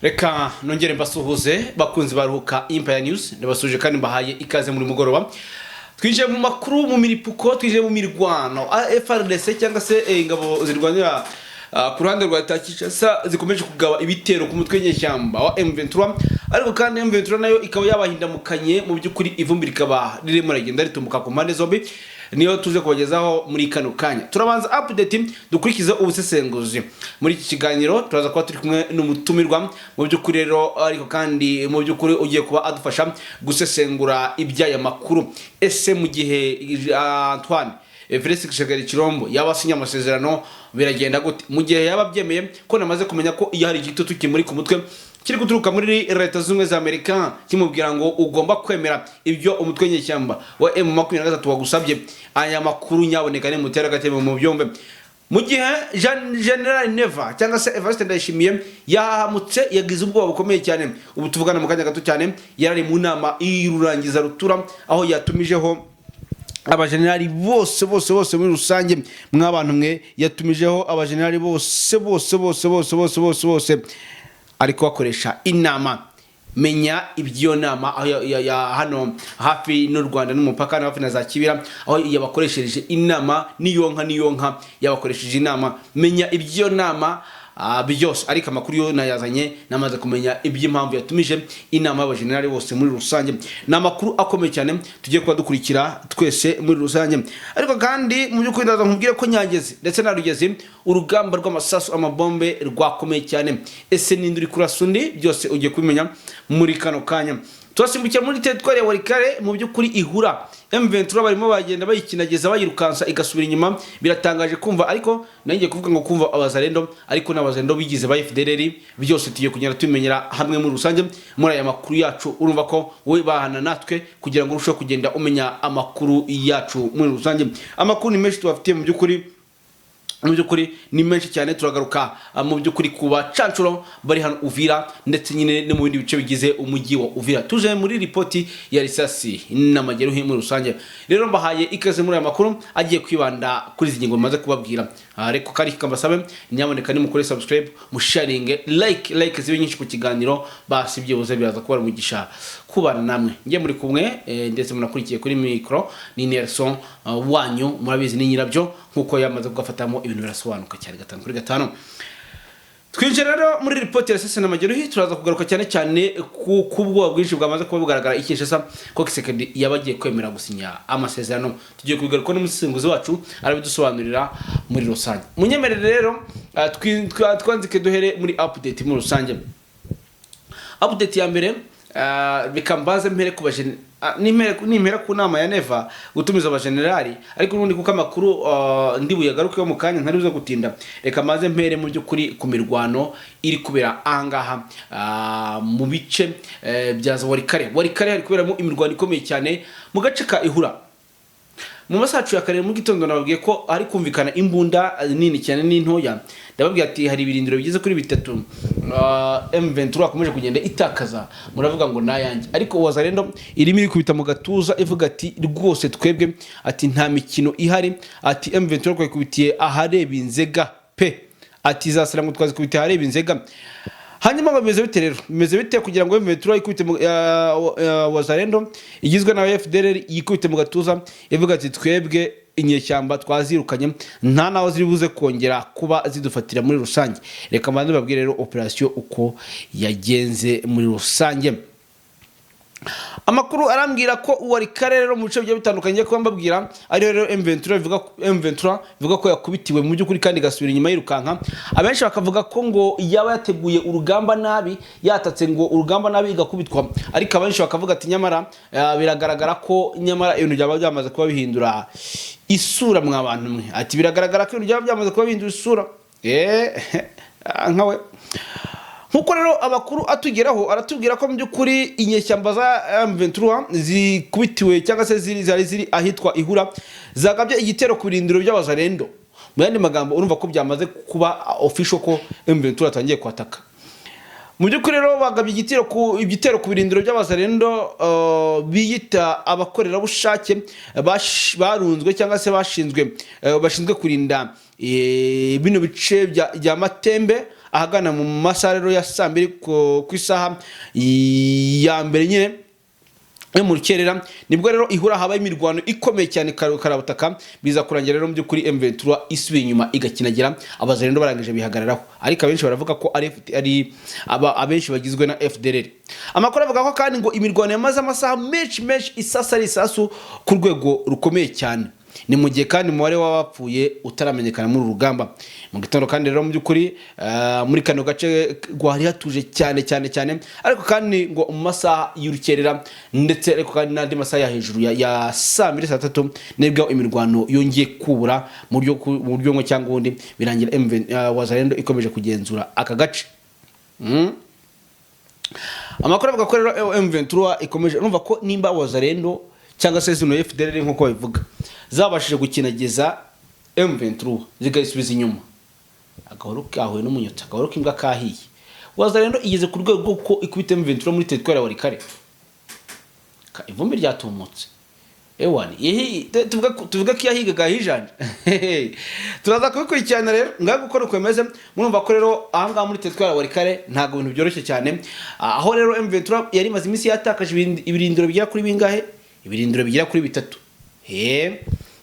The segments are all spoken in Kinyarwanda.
Reka nongere mbasuhuze, bakunzi baruhuka Empire News. Ndabasuhuje kandi mbahaye ikaze muri mugoroba. Twinjiye mu makuru, mu miripuko, twinjiye mu mirwano. FARDC cyangwa se ingabo zirwanira ku ruhande rwa leta ya Kinshasa zikomeje kugaba ibitero ku mutwe w'inyeshyamba wa M23, ariko kandi M23 nayo ikaba yabahindamukanye. Mu by'ukuri ivumbi rikaba ririmo rigenda ritumbuka ku mpande zombi. Niyo tuje kubagezaho muri kano kanya. Turabanza update, dukurikize ubusesenguzi. Muri iki kiganiro turaza kuba turi kumwe n'umutumirwa mu by'ukuri rero, ariko kandi mu by'ukuri ugiye kuba adufasha gusesengura iby'aya makuru. Ese mu gihe Antoine Felix Tshisekedi Tshilombo yaba asinye amasezerano, biragenda gute? Mu gihe yaba abyemeye, ko namaze kumenya ko iyo hari igitutu kimuri ku mutwe kiri guturuka muri Leta Zunze Ubumwe za Amerika kimubwira ngo ugomba kwemera ibyo umutwe w'inyeshyamba wa M23 wagusabye. Aya makuru nyaboneka nimutera agatebe mu byombe. Mu gihe General Neva cyangwa se Evariste Ndayishimiye yahamutse, yagize ubwoba bukomeye cyane. Ubu tuvugana, mu kanya gato cyane yarari mu nama irurangiza rutura, aho yatumijeho abajenerali bose bose bose muri rusange. Mw'abantu mwe, yatumijeho abajenerali bose bose bose bose bose bose bose, ariko bakoresha inama. Menya iby'iyo nama aho hano hafi n'u Rwanda n'umupaka, hafi na za Kibira, aho yabakoreshereje inama. Niyonka niyonka yabakoresheje inama. Menya iby'iyo nama byose, ariko amakuru yo nayazanye, namaze kumenya iby'impamvu yatumije inama y'abajenerali bose muri rusange. Ni amakuru akomeye cyane tugiye kuba dukurikira twese muri rusange. Ariko kandi mu by'ukuri ndaza nkubwire ko Nyangezi ndetse na Rugezi urugamba rw'amasasu, amabombe rwakomeye cyane. Ese ninde uri kurasa undi? Byose ugiye kubimenya muri kano kanya. Turasimbukira muri teritwari ya Walikale. Mu by'ukuri ihura M23 barimo bagenda bayikinageza, bayirukansa igasubira inyuma. Biratangaje kumva, ariko nanjye kuvuga ngo kumva abazarendo, ariko n'abazarendo bigize ba FDLR. Byose tugiye kugenda tubimenyera hamwe muri rusange muri aya makuru yacu. Urumva ko wowe bahana natwe kugira ngo urusheho kugenda umenya amakuru yacu muri rusange. Amakuru ni menshi tubafitiye, mu by'ukuri ni menshi cyane. Turagaruka mu by'ukuri ku bacancuro bari hano Uvira, ndetse nyine no mu bindi bice bigize umujyi wa Uvira. Tuje muri ripoti ya risasi n'amageruhi muri rusange. Rero mbahaye ikaze muri aya makuru agiye kwibanda kuri izi ngingo maze kubabwira. Ariko kari kambasabe, nyamuneka nimukore subscribe, musharinge, like, like zibe nyinshi ku kiganiro. Basi byibuze biraza kuba umugisha kubana namwe. Njye muri kumwe ndetse munakurikiye kuri micro ni Nelson wanyu, murabizi ni nyirabyo nkuko yamaze kugafatamo. Ibintu birasobanuka cyane gatanu kuri gatanu. Twinjira rero muri ripoti ya risasi n'amageruhi. Turaza kugaruka cyane cyane ku bwoba bwinshi bwamaze kuba bugaragara i Kinshasa ko Tshisekedi yaba agiye kwemera gusinya amasezerano. Tugiye kubigaruka n'umusesenguzi wacu arabidusobanurira muri rusange. Munyemerere rero twanzike duhere muri update muri rusange. Update ya mbere, reka mbanze mpere ku nimpera ku nama ya Neva gutumiza abajenerali, ariko n'ubundi kuko amakuru ndi buyagarukeho mu kanya, ntari buze gutinda. Reka mbanze mpere mu by'ukuri ku mirwano iri kubera ahangaha mu bice bya za Walikale. Walikale hari kuberamo imirwano ikomeye cyane mu gace ka Ihura. Mu masaha yacu ya kare mu gitondo nababwiye ko hari kumvikana imbunda nini cyane n'intoya. Ndababwiye ati hari ibirindiro bigeze kuri bitatu M23 akomeje kugenda itakaza. Muravuga ngo nayanjye, ariko Wazalendo irimo irikubita mu gatuza, ivuga ati rwose twebwe, ati nta mikino ihari, ati M23 twayikubitiye ahareba inzega pe, ati zasara ngo twazikubitiye ahareba inzega. Hanyuma ngo bimeze bite rero? Bimeze bite kugira ngo M23 ikubite mu Wazalendo igizwe na FDLR yikubite mu gatuza, ivuga ati twebwe inyeshyamba twazirukanye, nta naho ziri buze kongera kuba zidufatira muri rusange? Reka mbanze babwire rero operation uko yagenze muri rusange. Amakuru arambwira ko Walikale rero mu bice bigiye bitandukanye kuba mbabwira ariyo rero M23 ivuga ko yakubitiwe mu by'ukuri kandi igasubira inyuma yirukanka. Abenshi bakavuga ko ngo yaba yateguye urugamba nabi, yatatse ngo urugamba nabi igakubitwa, ariko abenshi bakavuga ati nyamara biragaragara ko nyamara ibintu byaba byamaze kuba bihindura isura. Mwa bantu mwe, ati biragaragara ko ibintu byaba byamaze kuba bihindura isura. Nkawe nkuko rero amakuru atugeraho aratubwira ko mu by'ukuri inyeshyamba za M23 zikubitiwe cyangwa se zari ziri ahitwa Ihura zagabye igitero ku birindiro by'abazarendo. Mu yandi magambo, urumva ko byamaze kuba official ko M23 atangiye kwataka. Mu by'ukuri rero bagabye igitero ku birindiro by'abazarendo biyita abakorerabushake barunzwe cyangwa se bashinzwe kurinda bino bice bya Matembe. Ahagana mu masaha rero ya saa 2 ku isaha ya mbere nyine yo mu rukerera, nibwo rero ihura habaye imirwano ikomeye cyane karabutaka. Biza kurangira rero mu by'ukuri M23 isubiye inyuma igakinagira, Abazalendo barangije bihagararaho, ariko abenshi baravuga ko ari abenshi bagizwe na FDLR. Amakuru avuga ko kandi ngo imirwano yamaze amasaha menshi menshi, isasa ari isasu ku rwego rukomeye cyane. Ni mu gihe kandi umubare w'abapfuye utaramenyekana muri uru rugamba. Mu gitondo kandi rero mu by'ukuri muri kano gace rwari hatuje cyane cyane cyane, ariko kandi ngo mu masaha y'urukerera ndetse ariko kandi n'andi masaha ya hejuru ya saa 2, saa 3, nibwo imirwano yongeye kubura mu buryo bumwe cyangwa ubundi, birangira MV Wazalendo ikomeje kugenzura aka gace. Amakuru avuga ko rero M23 ikomeje, urumva ko nimba Wazalendo cyangwa se zino FDLR nk'uko babivuga zabashije gukinagiza M23 zigayisubiza inyuma, agahoro kahuye n'umunyota, agahoro k'imbwa kahiye. Wazalendo igeze ku rwego rw'uko ikubita M23 muri teritwari ya Walikale, ivumbi ryatumutse. Ewani tuvuga ko yahigaga hijanje. Turaza kubikurikirana rero ngaho gukora uko bimeze. Murumva ko rero ahangaha muri teritwari ya Walikale ntabwo ibintu byoroshye cyane, aho rero M23 yari imaze iminsi yatakaje ibirindiro bigera kuri bingahe? Ibirindiro bigera kuri bitatu.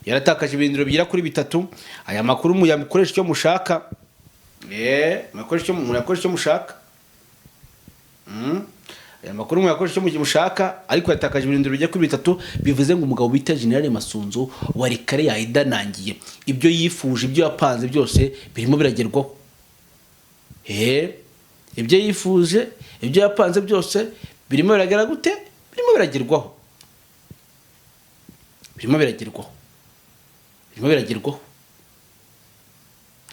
Yaratakaje ibirindiro bigera kuri bitatu. Aya makuru muyakoresha icyo mushaka. Muyakoresha icyo mushaka. Aya makuru muyakoresha icyo mushaka, ariko yatakaje ibirindiro bigera kuri bitatu, bivuze ngo umugabo bita General Masunzu Walikale yayidanangiye. Ibyo yifuje, ibyo yapanze byose birimo biragerwaho. Ibyo yifuje, ibyo yapanze byose birimo biragera gute? Birimo biragerwaho, birimo biragerwaho, birimo biragerwaho.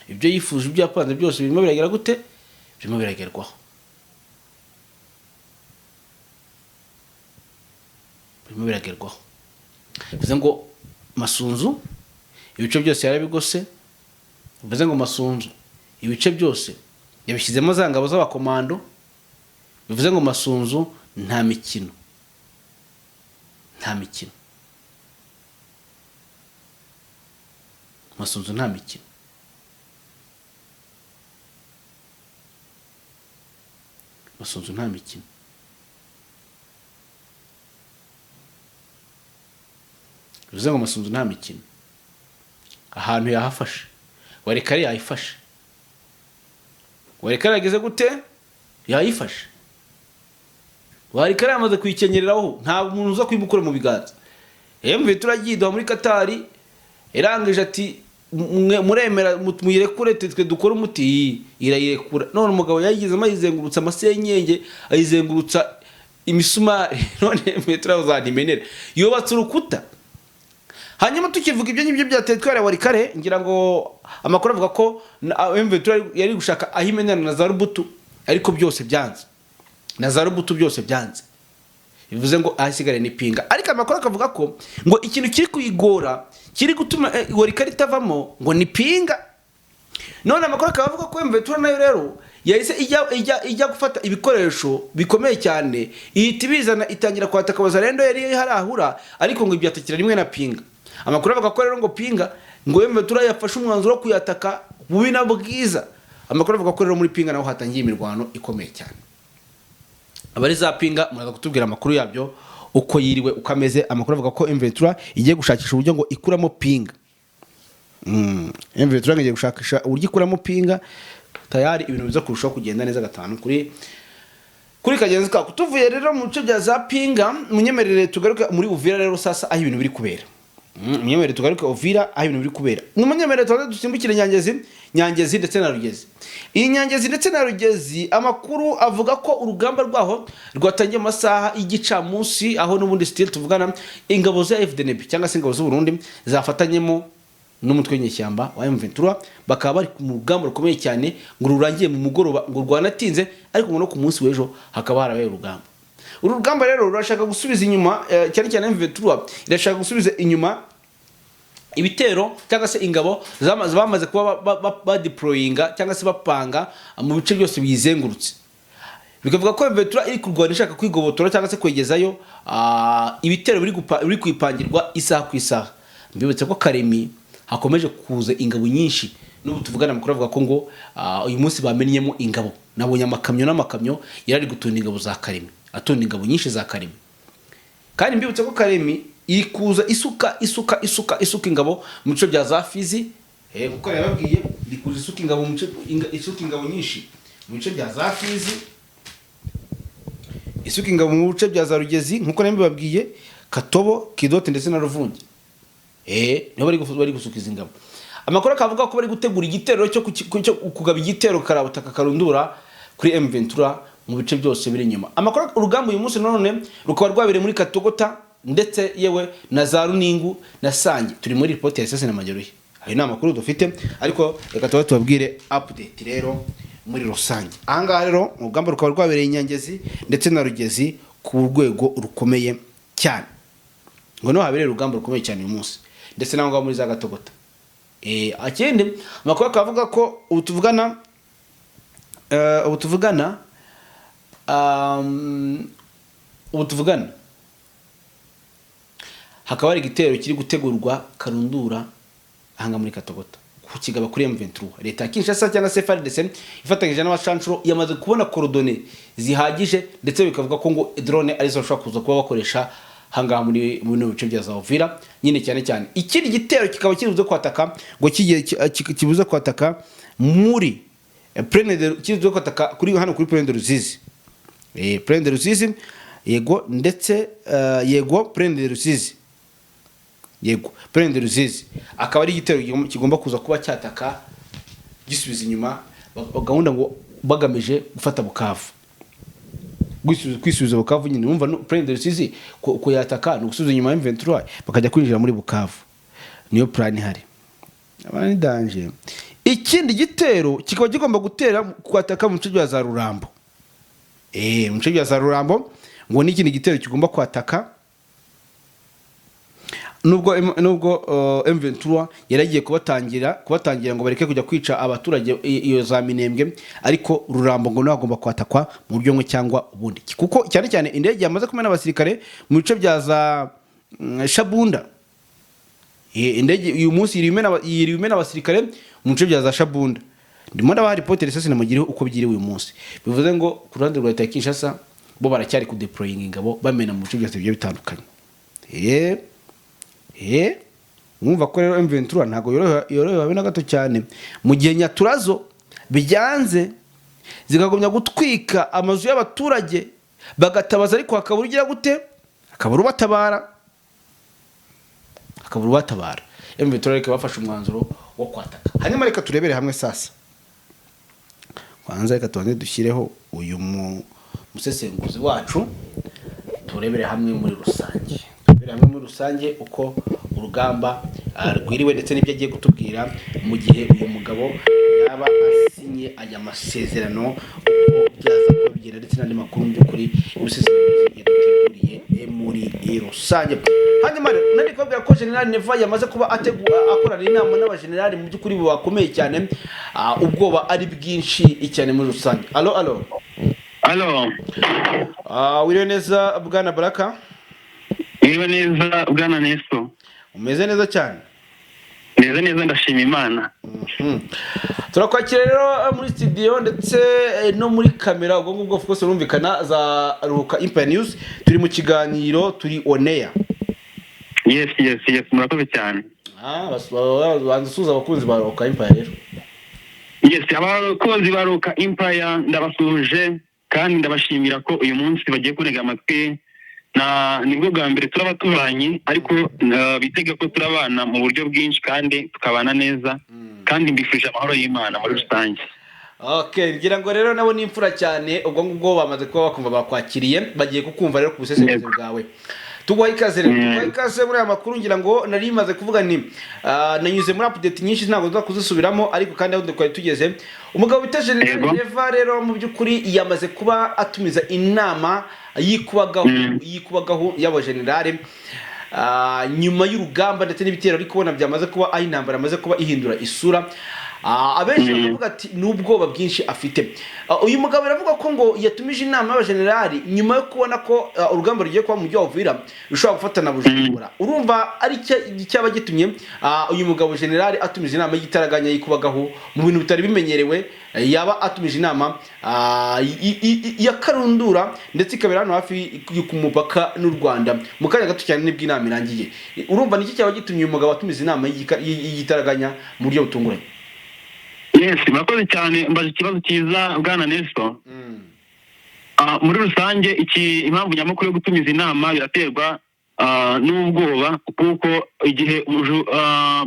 Ibyo yifuje, ibyo yapanze byose birimo biragera gute? Birimo biragerwaho, birimo biragerwaho. Bivuze ngo Masunzu ibice byose yarabigose. Bivuze ngo Masunzu ibice byose yabishyizemo za ngabo z'abakomando. Bivuze ngo Masunzu nta mikino, nta mikino, Masunzu nta mikino. Masunzu nta mikino. Bivuze ngo Masunzu nta mikino. Ahantu yahafashe, Walikale yayifashe. Walikale yageze gute? Yayifashe. Walikale yamaze kuyikenyereraho, nta muntu uza kuyimukura mu biganza. M23 turagiye muri Katari, irangije ati muremera muyirekure twe dukora umuti, irayirekura. None umugabo yayigezemo, ayizengurutsa amasenyenge, ayizengurutsa imisumari, none M23 uzantimenera, yubatse urukuta. Hanyuma tukivuga ibyo ngibyo bya teritwari ya Walikale, ngira ngo amakuru avuga ko M23 yari gushaka aho imenera na za Rubutu, ariko byose byanze, na za Rubutu byose byanze. Bivuze ngo ahasigare ni Pinga. Ariko amakuru akavuga ko ngo ikintu kiri kuyigora, kiri gutuma Walikale itavamo, ngo ni Pinga. None amakuru akaba avuga ko M23 nayo rero yahise ijya gufata ibikoresho bikomeye cyane, ihita ibizana, itangira kwataka Wazalendo yari harahura, ariko ngo ibyatakira rimwe na Pinga. Amakuru avuga ko rero ngo Pinga, ngo M23 yafashe umwanzuro wo kuyataka bubi na bwiza. Amakuru avuga ko rero muri Pinga naho hatangiye imirwano ikomeye cyane. Abari za Pinga muraza kutubwira amakuru yabyo uko yiriwe, uko ameze. Amakuru avuga ko M23 igiye gushakisha uburyo ngo ikuramo Pinga. M23 igiye gushakisha uburyo ikuramo Pinga, tayari ibintu biza kurushaho kugenda neza gatanu kuri kagenzi kako. Tuvuye rero mu bice bya za Pinga, munyemerere tugaruke muri Uvira rero sasa aho ibintu biri kubera. Munyemerere tugaruke Uvira aho ibintu biri kubera. Munyemerere tubanze dusimbukire Nyangezi ndetse na Rugezi. Iyi Nyangezi ndetse na Rugezi, amakuru avuga ko urugamba rwaho rwatangiye mu masaha y'igicamunsi, aho n'ubundi still tuvugana ingabo za FDNB cyangwa se ingabo z'u Burundi zafatanyemo n'umutwe w'inyeshyamba wa M23, bakaba bari mu rugamba rukomeye cyane ngo rurangiye mu mugoroba, ngo rwanatinze, ariko ngo no ku munsi w'ejo hakaba harabaye urugamba. Uru rugamba rero rurashaka gusubiza inyuma, cyane cyane M23 irashaka gusubiza inyuma ibitero cyangwa se ingabo bamaze kuba badeployinga cyangwa se bapanga mu bice byose biyizengurutse. Bikavuga ko M23 iri kurwana ishaka kwigobotora cyangwa se kwegezayo ibitero biri kuyipangirwa isaha ku isaha. Mbibutse ko Karemi hakomeje kuza ingabo nyinshi N'ubu tuvugana, amakuru avuga ko ngo uyu munsi bamennyemo ingabo. Nabonye amakamyo n'amakamyo yari ari gutunda ingabo za Karemi, atunda ingabo nyinshi za Karemi. Kandi mbibutse ko Karemi iri kuza isuka, isuka, isuka, isuka ingabo mu bice bya za Fizi. Kuko yababwiye, iri kuza isuka ingabo mu bice, isuka ingabo nyinshi mu bice bya za Fizi, isuka ingabo mu bice bya za Rugezi, nkuko nari mbibabwiye, Katobo, Kidote ndetse na Ruvungi. Niho bari gusuka izi ngabo. Amakuru akavuga ko bari gutegura igitero cyo kugaba igitero karabutaka karundura kuri M23 mu bice byose biri inyuma. Amakuru, urugamba uyu munsi none rukaba rwabereye muri Katogota, ndetse yewe na za Runingu na Sange. Turi muri ripoti ya Sese na Mageruye. Ayo ni amakuru dufite, ariko reka tuba tubabwire update rero muri rusange. Ahangaha rero urugamba rukaba rwabereye i Nyangezi ndetse na Rugezi ku rwego rukomeye cyane, ngo niho habereye urugamba rukomeye cyane uyu munsi, ndetse n'aho ngaho muri za Gatogota. Ikindi, amakuru akaba avuga ko ubu tuvugana hakaba hari igitero kiri gutegurwa karundura ahanga muri Katogota ku kigaba kuri M23. Leta ya Kinshasa cyangwa se FARDC ifatanyije n'abacancuro yamaze kubona coordonnées zihagije, ndetse bikavuga ko ngo drone arizo bashobora kuza kuba bakoresha hangaha muri bino bice bya za Uvira nyine cyane cyane. Ikindi gitero kikaba kibuze kwataka, ngo kigiye kibuze kwataka muri Plaine de, kibuze kwataka kuri hano kuri Plaine de Ruzizi, Plaine de Ruzizi, yego, ndetse yego, Plaine de Ruzizi, yego, Plaine de Ruzizi akaba ari igitero kigomba kuza kuba cyataka gisubiza inyuma gahunda ngo bagamije gufata Bukavu, kwisubiza Bukavu nyine. Urumva Plaine de Rusizi kuyataka ni ugusubiza inyuma M23 bakajya kwinjira muri Bukavu. Niyo plan ihari, aba ni danger. Ikindi gitero kikaba kigomba gutera kwataka mu bice bya za Rurambo, mu bice bya za Rurambo, ngo n'ikindi gitero kigomba kwataka, nubwo M23 yaragiye kubatangira ngo bareke kujya kwica abaturage iyo za Minembwe, ariko Rurambo ngo nawe agomba kwatakwa mu buryo bumwe cyangwa ubundi, kuko cyane cyane indege yamaze kumena abasirikare mu bice bya za Shabunda. Indege uyu munsi yiriwe imena abasirikare mu bice bya za Shabunda. Ndimo ndabaha ripoti risasi namugiriho uko byiriwe uyu munsi. Bivuze ngo ku ruhande rwa leta ya Kinshasa bo baracyari kudeployinga ingabo, bamena mu bice byose bigiye bitandukanye. Mwumva ko rero M23 ntabwo yorohewe habe na gato cyane, mu gihe Nyaturazo byanze zikagumya gutwika amazu y'abaturage, bagatabaza, ariko hakabura ugira gute, hakabura ubatabara, hakabura ubatabara. M23 reka bafashe umwanzuro wo kwataka. Hanyuma reka turebere hamwe sasa. Kwanza reka tubanze dushyireho uyu musesenguzi wacu, turebere hamwe muri rusange, uko urugamba rwiriwe ndetse n'ibyo agiye kutubwira mu gihe uyu mugabo yaba asinye aya masezerano, uko byaza kuba bigenda, ndetse n'andi makuru mu by'ukuri ubusesenguzi yaduteguriye muri rusange. Hanyuma rero nari kubabwira ko General Neva yamaze kuba ategura akorana inama n'abajenerali mu by'ukuri bakomeye cyane, ubwoba ari bwinshi cyane muri rusange. Alo, alo? Alo. Wiriwe neza, bwana Baraka? Niba neza, bwana Neso. Umeze neza cyane? Neza neza, ndashima Imana. Turakwakira rero muri studio ndetse no muri kamera. Ubwo ngubwo of course urumvikana za Ruhuka Empire News, turi mu kiganiro, turi on air. Yes, murakoze cyane. Banza usuhuza abakunzi ba Ruhuka Empire rero. Yes, abakunzi ba Ruhuka Empire ndabasuhuje kandi ndabashimira ko uyu munsi bagiye kurega amatwi. Na nibwo bwa mbere turaba tubanye, ariko bitege ko turabana mu buryo bwinshi kandi tukabana neza, kandi mbifurije amahoro y'Imana muri rusange. Okay, ngira ngo rero nabo ni imfura cyane. Ubwo ngubwo bamaze kuba bakumva, bakwakiriye, bagiye kukumva rero ku busesenguzi bwawe. Tuguha ikaze rero, tuguha ikaze muri aya makuru. Ngira ngo nari maze kuvuga nti nanyuze muri update nyinshi, ntabwo nza kuzisubiramo, ariko kandi aho twari tugeze, umugabo bita General Neva rero mu by'ukuri yamaze kuba atumiza inama yikubagahu yikubagahu y'abajenerali nyuma y'urugamba ndetse n'ibitero ari kubona byamaze kuba aho intambara yamaze kuba ihindura isura. Abenshi bakavuga ati ni ubwoba bwinshi afite. Uyu mugabo biravuga ko ngo yatumije inama y'abajenerali nyuma yo kubona ko urugamba rugiye kuba mu mujyi wa Uvira rushobora gufata na Bujumbura. Urumva ari cyo cyaba gitumye uyu mugabo generali atumije inama y'igitaraganya yikubagaho mu bintu bitari bimenyerewe, yaba atumije inama ya karundura, ndetse ikabera hano hafi ku mupaka n'u Rwanda mu kanya gato cyane nibwo inama irangiye. Urumva niki cyaba gitumye uyu mugabo atumiza inama y'igitaraganya mu buryo butunguranye? Yes, murakoze cyane, mbaje ikibazo cyiza, bwana Nelson. Muri rusange, iki impamvu nyamukuru yo gutumiza inama biraterwa n'ubwoba, kuko igihe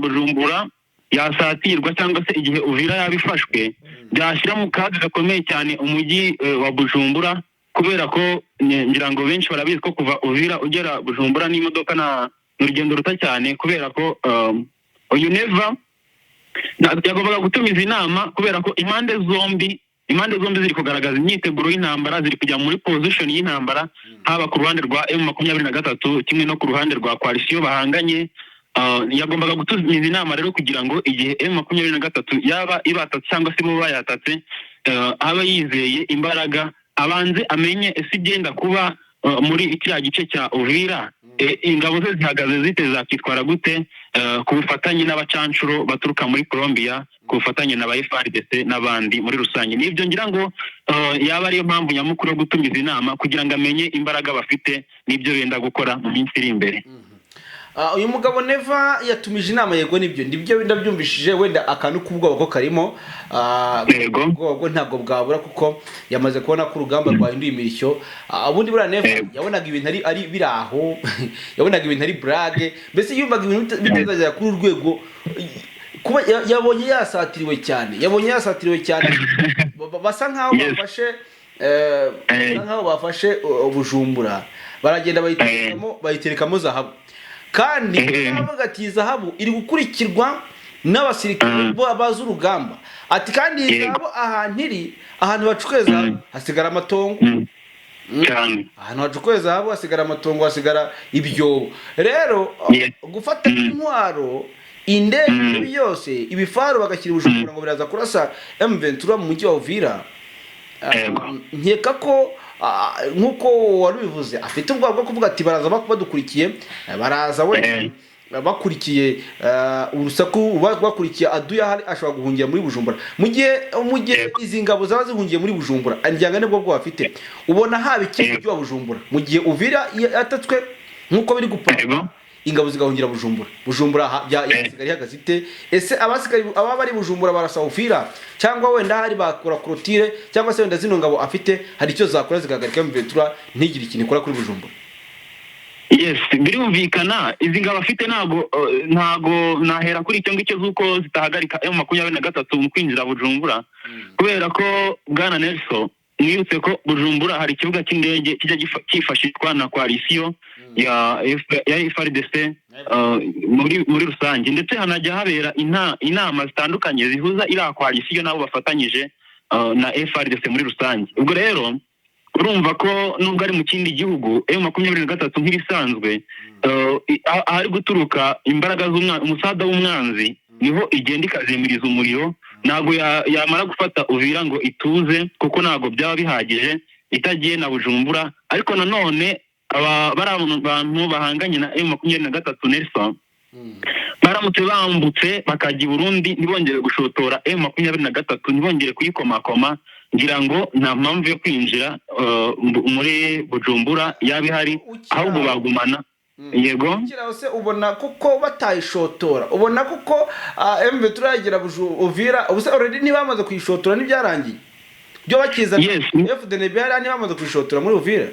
Bujumbura yasatirwa cyangwa se igihe Uvira yaba ifashwe, byashyira mu kaga gakomeye cyane umujyi wa Bujumbura, kubera ko ngira ngo benshi barabizi ko kuva Uvira ugera Bujumbura n'imodoka ni urugendo ruto cyane. Kubera ko uyu Neva yagombaga gutumiza inama kubera ko impande zombi ziri kugaragaza imyiteguro y'intambara, ziri kujya muri position y'intambara, haba ku ruhande rwa M23 kimwe no ku ruhande rwa coalition bahanganye. Yagombaga gutumiza inama rero kugira ngo igihe M23 yaba ibatatse cyangwa se bo bayatatse, abe yizeye imbaraga, abanze amenye ese igenda kuba muri kiriya gice cya Uvira, ingabo ze zihagaze zite, zakitwara gute, ku bufatanye n'abacanshuro baturuka muri Colombia, ku bufatanye na ba FARDC n'abandi muri rusange. Nibyo ngira ngo yaba ariyo mpamvu nyamukuru yo gutumiza inama, kugira ngo amenye imbaraga bafite n'ibyo benda gukora mu minsi iri imbere. Uyu mugabo Neva yatumije inama, yego nibyo ndabyumvishije, wenda akantu k'ubwoba ko karimo. Ubwoba bwo ntabwo bwabura, kuko yamaze kubona ko urugamba rwahinduye imirishyo. Ubundi buriya Neva yabonaga ibintu ari biri aho, yabonaga ibintu ari blague, mbese yumvaga ibintu bitazagera kuri uru rwego. Kuba yabonye yasatiriwe cyane, yabonye yasatiriwe cyane, basa nkaho bafashe basa nkaho bafashe Bujumbura, baragenda bayiterekamo zahabu, kandi baravuga ati iyi zahabu iri gukurikirwa n'abasirikare bazi urugamba, ati kandi iyi zahabu ahantu iri, ahantu bacukuye zahabu hasigara amatongo. Cyane. Ahantu hacukuye zahabu hasigara amatongo, hasigara ibyobo. Rero gufata intwaro, indege, ibi byose, ibifaru, bagashyira i Bujumbura ngo biraza kurasa M23 mu mujyi wa Uvira. Nkeka ko nk'uko wari ubivuze, afite ubwoba bwo kuvuga ati baraza badukurikiye, baraza wenda bakurikiye urusaku, bakurikiye aduya, hari ashobora guhungira muri Bujumbura. Mu gihe izi ngabo zaba zihungiye muri Bujumbura, njyanga nibwo bwo bafite, ubona haba iki mujyi wa Bujumbura mu gihe Uvira yatatswe nk'uko biri gupanga, ingabo zigahungira Bujumbura? Bujumbura yasigara ihagaze ite? Ese abasigaye, ababa bari Bujumbura barasa Uvira, cyangwa wenda hari bakora clôture, cyangwa se wenda zino ngabo afite hari icyo zakora zigahagarika M23 ntigire ikintu ikora kuri Bujumbura? Yes, birumvikana, izi ngabo afite ntago nahera kuri icyo ngicyo z'uko zitahagarika M23 mu kwinjira Bujumbura, kubera ko, bwana Nelson, mwibutse ko Bujumbura hari ikibuga cy'indege kijya cyifashishwa na coalition ya FARDC muri rusange, ndetse hanajya habera inama zitandukanye zihuza iriya coalition n'abo bafatanyije na FARDC muri rusange. Ubwo rero urumva ko nubwo ari mu kindi gihugu, M23 nk'ibisanzwe, ahari guturuka imbaraga umusada w'umwanzi niho igenda ikazimiriza umuriro. Ntabwo yamara gufata Uvira ngo ituze, kuko ntabwo byaba bihagije itagiye na Bujumbura. Ariko nanone aba bari abantu bahanganye na M23, Nelson, baramutse bambutse bakajya i Burundi, ntibongere gushotora M23, ntibongere kuyikomakoma, ngira ngo nta mpamvu yo kwinjira muri Bujumbura yaba ihari, ahubwo bagumana. Yego. Ukiraho se ubona kuko batayishotora, ubona kuko M23 yagera Uvira? Ubu se already ntibamaze kuyishotora? Ntibyarangiye byo bakiza FDNB hariya, ntibamaze kuyishotora muri Uvira?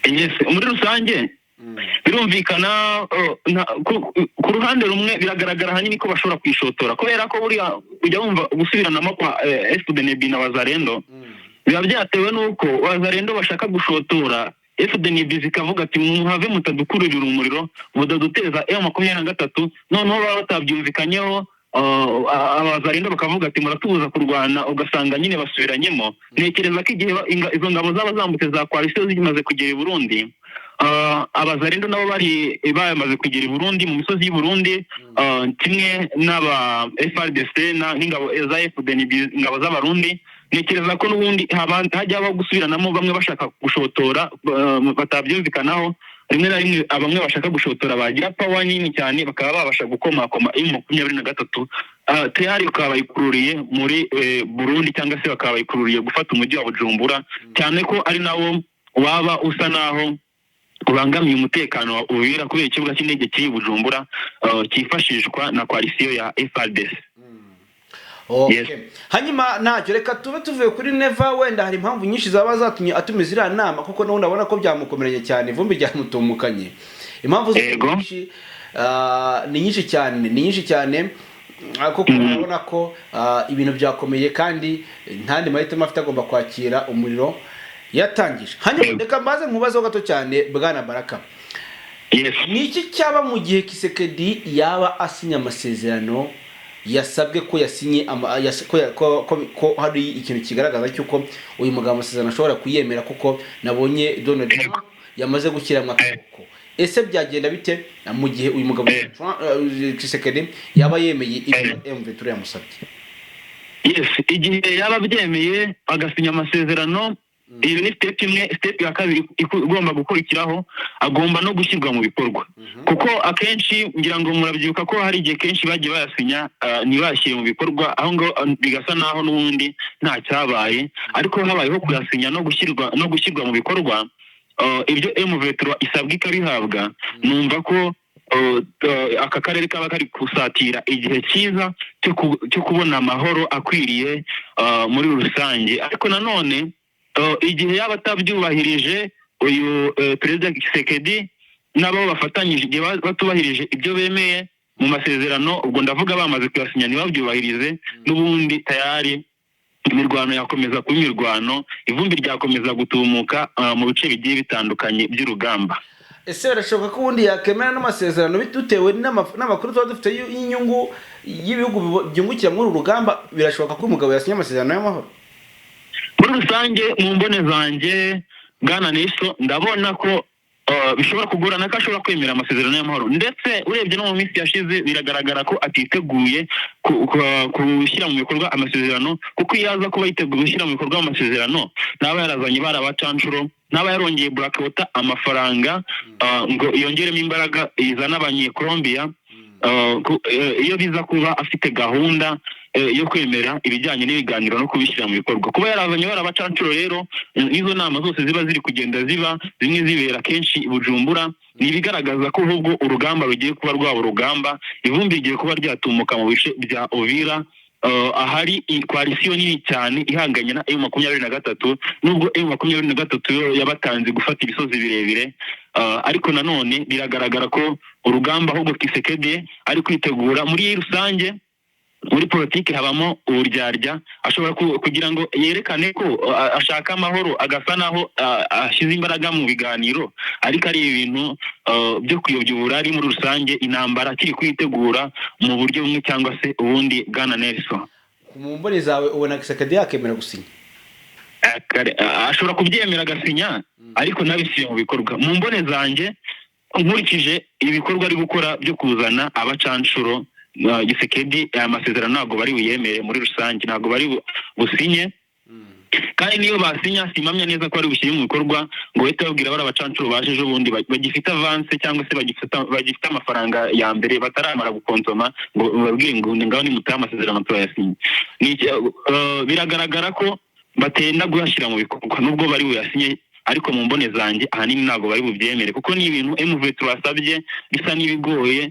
Yes, muri rusange birumvikana, ku ruhande rumwe biragaragara ahanini ko bashobora kwishotora, kubera ko buriya ujya wumva gusubiranamo kwa FDNB na Wazalendo biba byatewe n'uko Wazalendo bashaka gushotora, FDNB zikavuga ati muhave mutadukururira umuriro, mutaduteza M23. Noneho baba batabyumvikanyeho, Abazalendo bakavuga ati muratubuza kurwana, ugasanga nyine basubiranyemo. Ntekereza ko igihe izo ngabo zaba zambutse za coalition zimaze kugera i Burundi, Abazarendo nabo bari bamaze kugera i Burundi, mu misozi y'i Burundi, kimwe n'aba FARDC n'ingabo za FDNB, ingabo z'Abarundi. Ntekereza ko n'ubundi hajya habaho gusubiranamo, bamwe bashaka gushotora, batabyumvikanaho. Rimwe na rimwe bamwe bashaka gushotora bagira power nini cyane, bakaba babasha gukomakoma M23, tayari bakaba bayikururiye muri Burundi, cyangwa se bakaba bayikururiye gufata umujyi wa Bujumbura, cyane ko ari nawo waba usa naho ubangamiye umutekano wa Uvira, kubera ikibuga cy'indege kiri i Bujumbura, cyifashishwa na coalition ya FARDC. Okay. Yes. Hanyuma ntacyo, reka tube tuvuye kuri Neva. Wenda hari impamvu nyinshi zaba zatumye atumiza iriya nama, kuko n'ubundi abona ko byamukomeranye cyane, ivumbi ryamutumukanye. Impamvu zose nyinshi, ni nyinshi cyane, ni nyinshi cyane, kuko urabona ko ibintu byakomeye kandi ntandi mahitamo afite, agomba kwakira umuriro yatangije. Hanyuma reka mbaze nkubazeho gato cyane, bwana Baraka. Yes. Ni iki cyaba mu gihe Tshisekedi yaba asinya amasezerano yasabwe, ko yasinye ko hari ikintu kigaragaza cy'uko uyu mugabo amasezerano ashobora kuyemera, kuko nabonye Donald Trump yamaze gushyiramo akaboko? Ese byagenda bite mu gihe uyu mugabo Tshisekedi yaba yemeye ibyo M23 yamusabye? Yes, igihe yaba abyemeye agasinya amasezerano, iyo ni step imwe. Step ya kabiri igomba gukurikiraho, agomba no gushyirwa mu bikorwa, kuko akenshi ngira ngo murabyibuka ko hari igihe kenshi bagiye bayasinya, ntibashyire mu bikorwa, aho ngo bigasa naho n'ubundi nta cyabaye. Ariko habayeho kuyasinya no gushyirwa mu bikorwa, ibyo M23 isabwa ikabihabwa, numva ko aka karere kaba kari gusatira igihe cyiza cyo kubona amahoro akwiriye muri rusange. Ariko nanone igihe yaba atabyubahirije, uyu perezida Tshisekedi n'abo bafatanyije, igihe batubahirije ibyo bemeye mu masezerano, ubwo ndavuga bamaze kuyasinya ntibabyubahirize, n'ubundi tayari imirwano yakomeza kuba imirwano, ivumbi ryakomeza gutumuka mu bice bigiye bitandukanye by'urugamba. Ese birashoboka ko ubundi yakemera n'amasezerano bitewe n'amakuru tuba dufite y'inyungu y'ibihugu byungukira muri uru rugamba? Birashoboka ko umugabo yasinya amasezerano y'amahoro? Muri rusange, mu mbone zanjye, bwana Niso, ndabona ko bishobora kugorana ko ashobora kwemera amasezerano y'amahoro. Ndetse urebye no mu minsi yashize, biragaragara ko atiteguye gushyira mu bikorwa amasezerano, kuko iyo aza kuba yiteguye gushyira mu bikorwa amasezerano, ntaba yarazanye bari abacanshuro, ntaba yarongeye Blackwater amafaranga ngo yongeremo imbaraga izana abanyekolombiya. Iyo biza kuba afite gahunda yo kwemera ibijyanye n'ibiganiro no kubishyira mu bikorwa, kuba yarazanye bari abacanshuro rero, n'izo nama zose ziba ziri kugenda ziba, zimwe zibera kenshi i Bujumbura, ni ibigaragaza ko ahubwo urugamba rugiye kuba rwaba urugamba, ivumbi rigiye kuba ryatumuka mu bice bya Uvira, ahari coalition nini cyane ihanganye na M23. Nubwo M23 yo yabatanze gufata ibisozi birebire, ariko nanone biragaragara ko urugamba ahubwo Tshisekedi ari kwitegura. Muri rusange, muri politiki habamo uburyarya. Ashobora kugira ngo yerekane ko ashaka amahoro, agasa naho ashyize imbaraga mu biganiro, ariko ari ibintu byo kuyobya uburari. Muri rusange, intambara akiri kuyitegura mu buryo bumwe cyangwa se ubundi, bwana Nelson. Mu mboni zawe, ubona Tshisekedi yakemera gusinya? Ashobora kubyemera agasinya, ariko ntabishyire mu bikorwa. Mu mbone zanjye, nkurikije ibikorwa ari gukora byo kuzana abacanshuro, Tshisekedi aya masezerano ntabwo bari buyemere. Muri rusange ntabwo bari businye, kandi niyo basinya simpamya neza ko bari bushyire mu bikorwa, ngo bahite babwira bari abacanshuro baje ejo bundi bagifite avance, cyangwa se bagifite amafaranga ya mbere bataramara gukonsoma, ngo bababwire ngo ngaho nimutahe amasezerano turayasinye. Biragaragara ko batenda kuyashyira mu bikorwa nubwo bari buyasinye. Ariko mu mbone zanjye, ahanini ntabwo bari bubyemere, kuko ni ibintu MV turasabye bisa n'ibigoye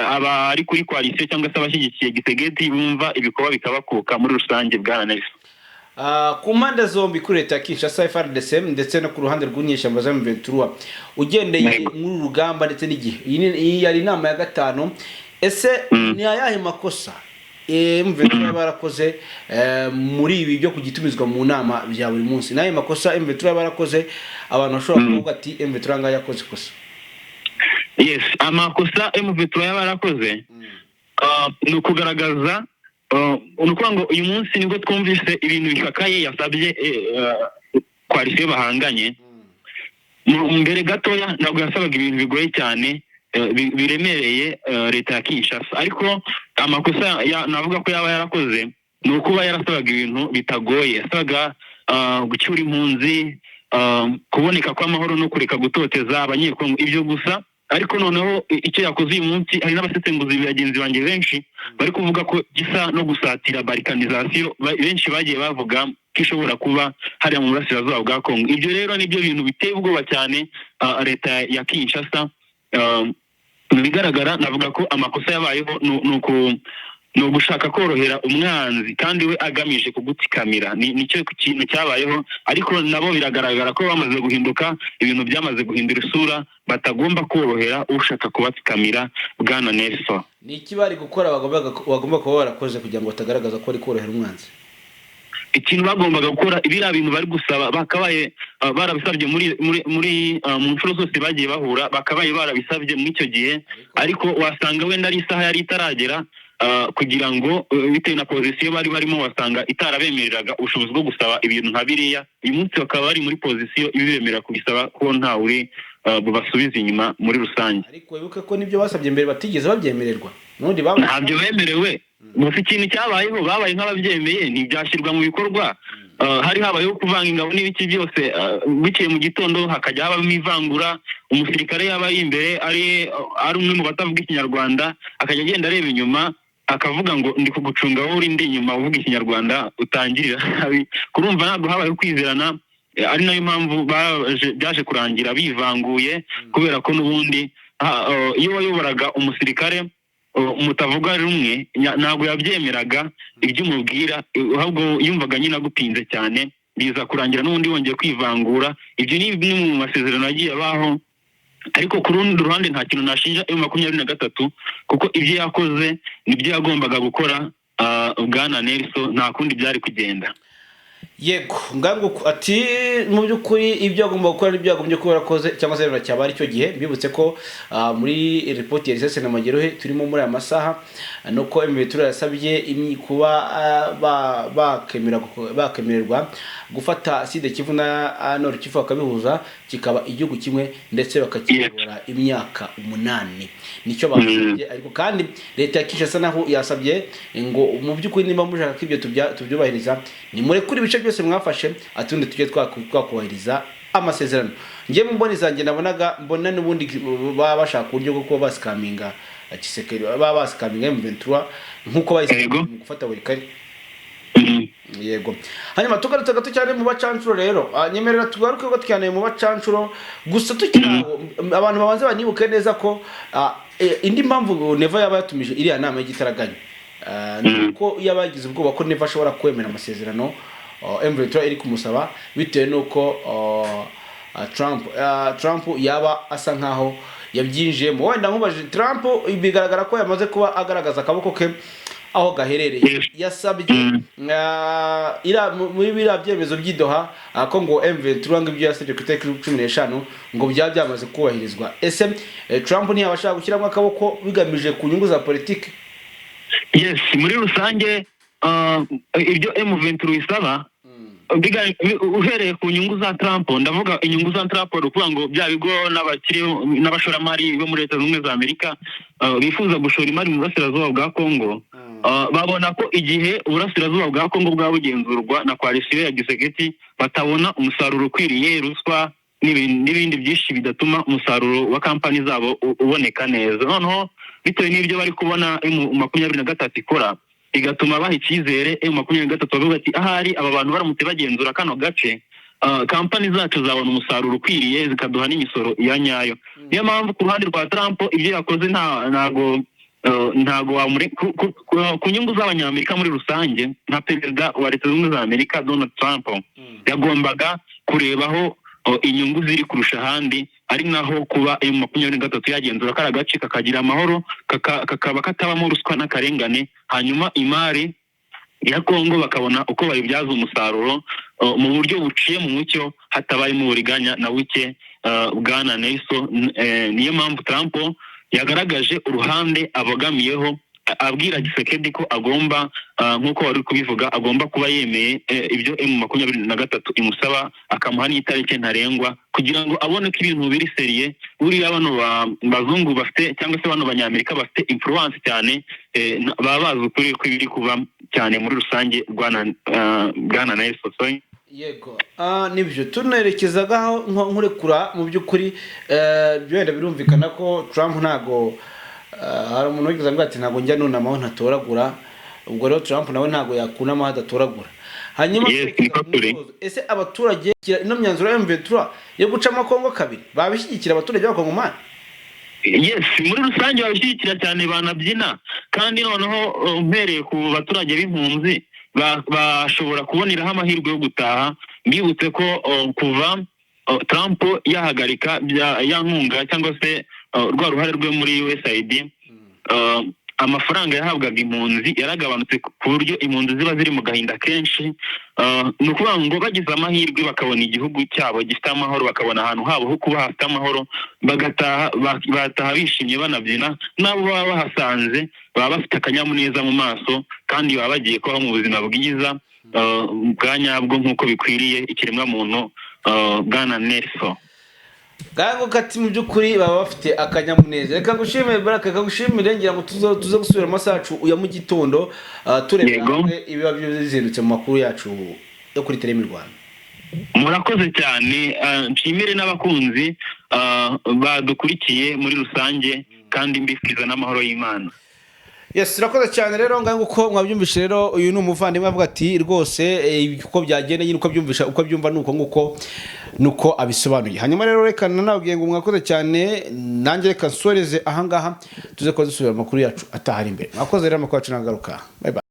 abari kuri coalition cyangwa se abashyigikiye Tshisekedi, bumva ibikorwa bikabakuka muri rusange, bwana Nelson. Ku mpande zombi, kuri leta ya Kinshasa, FARDC, ndetse no ku ruhande rw'inyeshyamba za M23, ugendeye muri uru rugamba ndetse n'igihe iyi yari inama ya gatanu, ese ni ayahe makosa M23 yaba yarakoze muri ibi byo kugitumizwa mu nama bya buri munsi? Ni ayahe makosa M23 yaba yarakoze abantu bashobora kuvuga ati M23 ngaho yakoze ikosa? Yes, amakosa M23 yaba yarakoze, ni ukugaragaza, ni ukuvuga ngo uyu munsi nibwo twumvise ibintu bikakaye yasabye coalition bahanganye. Mbere gatoya ntabwo yasabaga ibintu bigoye cyane, biremereye leta ya Kinshasa, ariko amakosa navuga ko yaba yarakoze ni ukuba yarasabaga ibintu bitagoye. Yasabaga gucyura impunzi, kuboneka kw'amahoro no kureka gutoteza Abanyekongo, ibyo gusa. Ariko noneho icyo yakoze uyu munsi, hari n'abasesenguzi bagenzi banjye benshi bari kuvuga ko gisa no gusatira balkanisation, benshi bagiye bavuga ko ishobora kuba hariya mu burasirazuba bwa Kongo. Ibyo rero nibyo bintu biteye ubwoba cyane leta ya Kinshasa. Mu bigaragara navuga ko amakosa yabayeho ni ugushaka korohera umwanzi kandi we agamije kugutsikamira. Nicyo kintu cyabayeho, ariko nabo biragaragara ko bamaze guhinduka, ibintu byamaze guhindura isura, batagomba korohera ushaka kubatsikamira, bwana Nelson. Ni iki bari gukora, bagomba kuba barakoze kugira ngo batagaragaza ko bari korohera umwanzi? Ikintu bagombaga gukora, biriya bintu bari gusaba bakabaye barabisabye muri mu nshuro zose bagiye bahura, bakabaye barabisabye muri icyo gihe, ariko wasanga wenda ari isaha yari itaragera, kugira ngo bitewe na position bari barimo, wasanga itarabemereraga ubushobozi bwo gusaba ibintu nka biriya. Uyu munsi bakaba bari muri position ibibemerera kubisaba, ko ntawe uri bubasubiza inyuma muri rusange. Ariko wibuke ko nibyo basabye mbere batigeze babyemererwa n'ubundi baba Ntabyo bemerewe. Gusa ikintu cyabayeho, babaye nk'ababyemeye, ntibyashyirwa mu bikorwa. Hari habayeho kuvanga ingabo n'ibiki byose, bukeye mu gitondo hakajya habamo ivangura. Umusirikare yaba ari imbere ari umwe mu batavuga Ikinyarwanda, akajya agenda areba inyuma akavuga ngo ndi kugucunga wowe uri ndi inyuma uvuga Ikinyarwanda, utangirira nabi. Kurumva ntabwo habayeho kwizerana, ari nayo mpamvu byaje kurangira bivanguye, kubera ko n'ubundi iyo wayoboraga umusirikare mutavuga rumwe, ntabwo yabyemeraga ibyo umubwira, ahubwo yumvaga nyine agupinze cyane. Biza kurangira n'ubundi wongeye kwivangura. Ibyo ni bimwe mu masezerano yagiye abaho, ariko ku rundi ruhande nta kintu nashinja M23, kuko ibyo yakoze nibyo yagombaga gukora, bwana Nelson, nta kundi byari kugenda. Yego, ngango ati mu by'ukuri ibyo agomba gukora n'ibyo yagombye kuba yarakoze cyangwa se cyaba ari cyo gihe. Mbibutse ko muri ripoti ya Risese na Mageruhe turimo muri aya masaha, nuko M23 yasabye kuba bakemererwa gufata Sud Kivu na Nord Kivu bakabihuza kikaba igihugu kimwe, ndetse bakakiyobora imyaka 8, nicyo basabye. Ariko kandi leta ya Kinshasa naho yasabye ngo mu by'ukuri niba mushaka ko ibyo tubyubahiriza, nimurekure ibice byose mwafashe, atundi tujye twakubahiriza amasezerano. Njye mu mboni zanjye nabonaga, mbona n'ubundi baba bashaka uburyo bwo kuba basikaminga Tshisekedi, baba basikaminga M23 nk'uko bahise mu gufata buri kare. Yego, hanyuma tugarutse gato cyane mu bacancuro rero, nyemerera tugaruke gato cyane mu bacancuro gusa. Tukiri aho, abantu babanze banibuke neza ko indi mpamvu Neva yaba yatumije iriya nama y'igitaraganya, ni uko yaba yagize ubwoba ko Neva ashobora kwemera amasezerano M23 iri kumusaba, bitewe n'uko Trump yaba asa nkaho yabyinjiyemo. Wenda nkubajije, Trump bigaragara ko yamaze kuba agaragaza akaboko ke aho gaherereye. Yasabye muri biriya byemezo by'i Doha, ko ngo M23 ngo ibyo yasabye ku itariki 15 ngo byaba byamaze kubahirizwa. Ese Trump ntiyaba ashaka gushyiramo akaboko bigamije ku nyungu za politiki? Yes, muri rusange ibyo M23 isaba, uhereye ku nyungu za Trump, ndavuga inyungu za Trump ni ukuvuga ngo bya bigo n'abakire n'abashoramari bo muri Leta Zunze Ubumwe za Amerika bifuza gushora imari mu burasirazuba bwa Kongo, babona ko igihe uburasirazuba bwa Kongo bwaba bugenzurwa na coalition ya Tshisekedi batabona umusaruro ukwiriye, ruswa n'ibindi byinshi bidatuma umusaruro wa kampani zabo uboneka neza. Noneho bitewe n'ibyo bari kubona M23 ikora, bigatuma baha icyizere M23, bavuga ati ahari aba bantu baramutse bagenzura kano gace, kampani zacu zabona umusaruro ukwiriye, zikaduha n'imisoro ya nyayo. Niyo mpamvu ku ruhande rwa Trump ibyo yakoze ntago ku nyungu z'Abanyamerika muri rusange, nka perezida wa Leta Zunze Ubumwe za Amerika Donald Trump, yagombaga kurebaho inyungu ziri kurusha ahandi, ari naho kuba M23 yagenzura kariya gace kakagira amahoro, kakaba katabamo ruswa n'akarengane, hanyuma imari ya Kongo bakabona uko bayibyaza umusaruro mu buryo buciye mu mucyo, hatabayemo uburiganya na buke, bwana Nelson. Niyo mpamvu Trump yagaragaje uruhande abogamiyeho. abwira Tshisekedi ko agomba, nk'uko wari uri kubivuga, agomba kuba yemeye ibyo M23 imusaba, akamuha n'itariki ntarengwa kugira ngo abone ko ibintu biri sérieux. Buriya bano bazungu bafite, cyangwa se bano Banyamerika bafite influence cyane, baba bazi ukuri kw'ibiri kuba cyane muri rusange, bwana Nelson Soy. Yego, nibyo tunerekezagaho nkurekura. Mu by'ukuri wenda birumvikana ko Trump ntago, hari umuntu wigeze ambwira ati: "Ntabwo njya nunamaho ntatoragura." Ubwo rero Trump nawe ntabwo yakunamaho adatoragura. Hanyuma Yes, twerekeza niko ku turi. musozo. Ese abaturage ino myanzuro ya M23 yo gucamo Kongo kabiri babishyigikira, abaturage b'Abakongomani? Yes, muri rusange babishyigikira cyane, banabyina. Kandi noneho mpereye ku baturage b'impunzi, bashobora kuboneraho amahirwe yo gutaha. Mbibutse ko kuva Trump yahagarika ya nkunga cyangwa se rwa ruhare rwe muri USAID, amafaranga yahabwaga impunzi yaragabanutse ku buryo impunzi ziba ziri mu gahinda kenshi. Ni ukuvuga ngo bagize amahirwe bakabona igihugu cyabo gifite amahoro, bakabona ahantu habo ho kuba hafite amahoro, bagataha, bataha bishimye, banabyina n'abo baba bahasanze, baba bafite akanyamuneza mu maso, kandi baba bagiye kubaho mu buzima bwiza bwa nyabwo nk'uko bikwiriye ikiremwamuntu, bwana Nelson. Ngaho kati mu by'ukuri baba bafite akanyamuneza. Reka ngushimire, Baraka, reka ngushimire. Ngira ngo tuze gusubira mu masaha yacu ya mu gitondo, turebera hamwe ibiba bizindutse mu makuru yacu yo kuri Teremi Rwanda. Murakoze cyane. Nshimire n'abakunzi badukurikiye muri rusange, kandi mbifuriza n'amahoro y'Imana. Yes, urakoze cyane. Rero ngaho uko mwabyumvishe rero, uyu ni umuvandimwe avuga ati rwose uko byagenda nyine, uko byumvisha, uko byumva nuko nguko nuko abisobanuye. Hanyuma rero reka nanabwiye ngo mwakoze cyane. Nanjye reka nsoreze ahangaha, tuze kuba dusubira amakuru yacu atahari imbere. Mwakoze rero, amakuru yacu nagaruka. Bye bye.